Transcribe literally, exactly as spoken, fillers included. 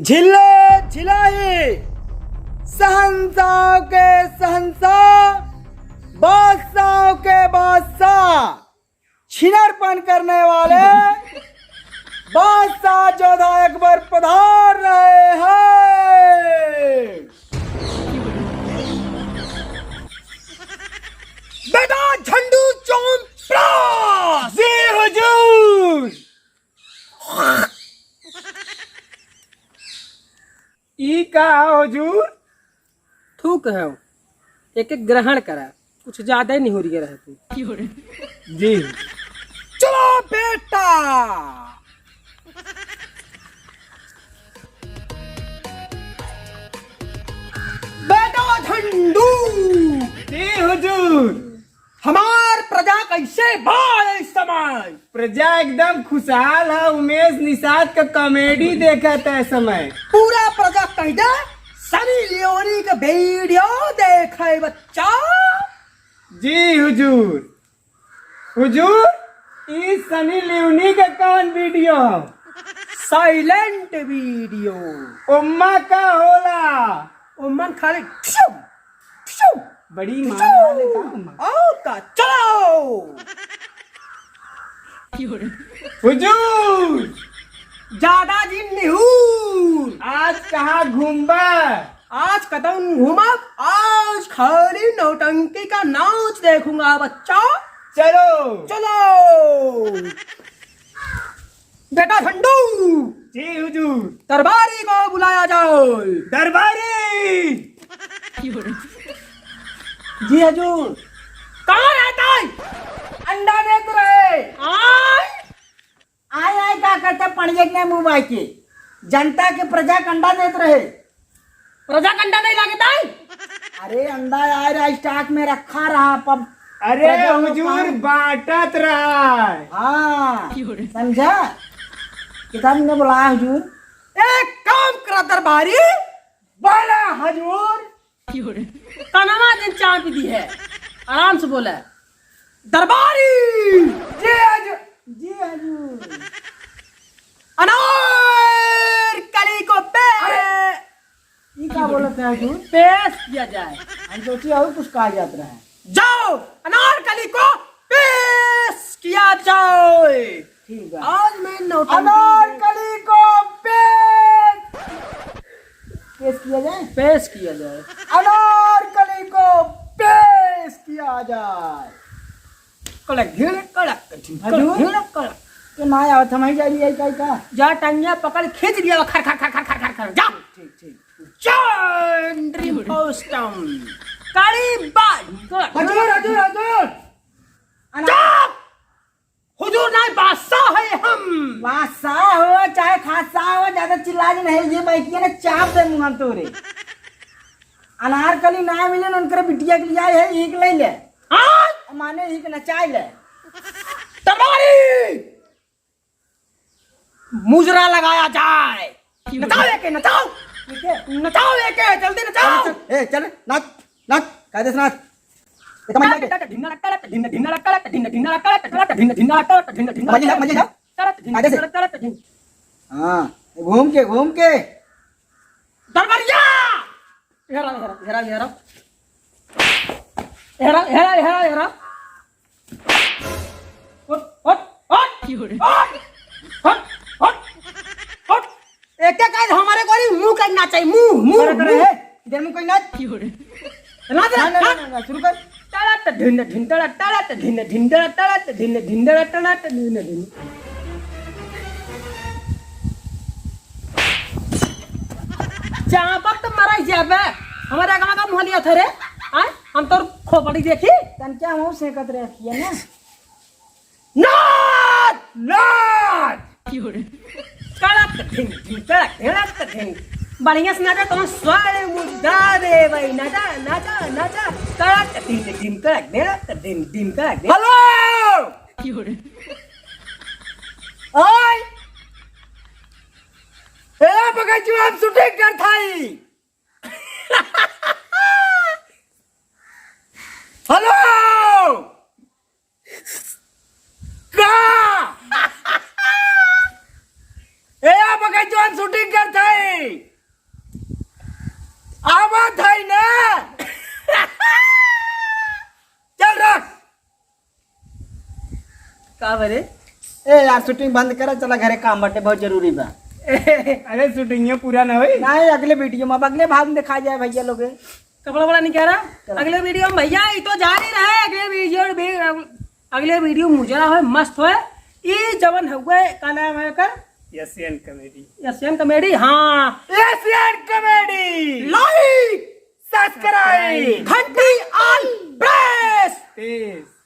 झिल्ले झिलाही, शहंशाह के शहंशाह, बादशाह के बादशाह, छिनरपन करने वाले बादशाह जोधा अकबर पधार रहे हैं। बेटा झंडू चौंपड़ा। जी हुजूर। ई का हुजूर? थूक है, एक एक ग्रहण करा, कुछ ज्यादा ही निहुरिया रहे तू। जी। चलो बेटा। बेटा झंडू। जी हुजूर। हमार प्रजा कैसे बा इस समय? प्रजा एकदम खुशहाल है, उमेश निषाद का कॉमेडी देखत है समय। पूरा प्रजा कह दे, सनी लियोनी के वीडियो देखे बच्चा। जी हुजूर। हुजूर, ई सनी लियोनी के कौन वीडियो है? Silent video. ओम्मा का होला? ओम्मन खाली ठिशुम, ठिशुम, बड़ी मार वाले का ओम्मा। आओ ता, चलो। हुजूर। ज्यादा जिन निहूर। आज कहाँ घूमबा? आज कतौ न घूमब, आज खाली नौटंकी का नाच देखूंगा बच्चा। चलो। चलो। बेटा झंडू। जी हुजूर। दरबारी को बुलाया जाए। दरबारी। जी हुजूर। कहाँ रहता है? अंडा देत रहे। आय? आय, आय, का करता पड़िया के मुंह बाई के? जनता के प्रजा के अंडा देत रहे। प्रजा के अंडा नहीं लागत है? अरे, अंडा आय रहा, स्टॉक में रखा रहा, पब-, अरे प्रजा लोग हुजूर, पाए। बांटत रहा है। हाँ, समझा? किधर ने बोला हुजूर? एक काम करा दरबारी। बोला हुजूर। कनवा दिन चाप दी है, आराम से बोला। दरबारी। जी हुजूर। जी हुजूर। अनारकली को पे- अरे, ई का बोलत है हुजूर? पेश किया जाए। हम सोची और कुछ कहा जात रहा है। जाओ, अनारकली को पेश किया जाए। ठीक है। आज मैं नौटंकी अनारकली को पेश, पेश किया जाए। पेश किया जाए। अनारकली को पेश किया जाए। कड़क ढिड़क, कड़क कठिन, कड़क हुजूर? ढिड़क, कड़क। तो ना आवत, हम ही जा रही है, का, का? जा टंगिया पकड़, खींच लिया, खर, खर, खर, खर, खर, खर, जा। ठीक, ठीक। चंद्री पोस्टम। कड़ी बाज। हुजूर, हुजूर, हुजूर। अना- चुप! हुजूर ना, बादशाह है हम। बादशाह हो चाहे खादशाह हो, ज्यादा चिल्ला जी नहीं, ये बैठिए ना, चाप दे मुंह तोरे। अनारकली ना मिले ना, उनकर बिटिया के लिए आए है, ईक ले ले। हाँ? माने ईक नचाए ले। तबारी! मुजरा लगाया जाए। नचाओ एके, नचाओ। ठीक है। नचाओ एके, जल्दी नचाओ। चल, चल, ए, चल, नाच, नाच, कायदे से नाच। ये तो मैं नाच। मजे जा, मजे जा। कायदे से। हाँ, घूम के, घूम के। दरबारिया! हेरा, हेरा, हेरा, हेरा। हेरा, हेरा, हेरा, हेरा। हट, हट, हट। हट, हट, हट। एक एक आज हमारे गोरी मुंह करना चाहिए, मुंह, मुंह, करे, करे, मुंह। हे, इधर मुंह करना। नाच, ना, ना, ना, नाच। ना, ना, शुरू कर। तड़त ढिन ढिन तड़त, तड़त ढिन ढिन तड़त, तड़त ढिन ढिन तड़त, तड़त ढिन ढिन। चापक तो मराई जाबे। हमारे आगवा का मुंह लिया था रे। आय, हम तोर खोपड़ी देखी। तन क्या मुंह सेकत रहे किया ना? नाच! नाच! कड़क ढिन ढिन, कड़क ढिड़क ढिन। बढ़िया से नाचा, तुम सारे मुद्दा दे भाई। नाचा, नाचा, नाचा। कड़क ढिन ढिन, कड़क ढिड़क ढिन ढिन, कड़क ढिन। हेलो! ओए! ए, बगैचू, हम शूटिंग कर थाई। हेलो! का? ए, आप कहीं जौन शूटिंग करत है? का बरे? ए यार, शूटिंग बंद करा, चला घरे, काम बाटे, बहुत जरूरी बा। अरे, शूटिंग ये पूरा ना होई। नहीं, अगले वीडियो में, अब अगले भाग में दिखा जाए भैया लोग। कपड़ा वपड़ा नहीं कह रहा। चला। अगले वीडियो में भैया, ये तो जारी रहे। अगले वीडियो भी, अगले वीडियो मुजरा होए, मस्त होए। ये जवन हुए, का नाम है एकर? Asian comedy. एशियन कॉमेडी, हाँ। Asian comedy. Like, subscribe, घंटी all press। Peace।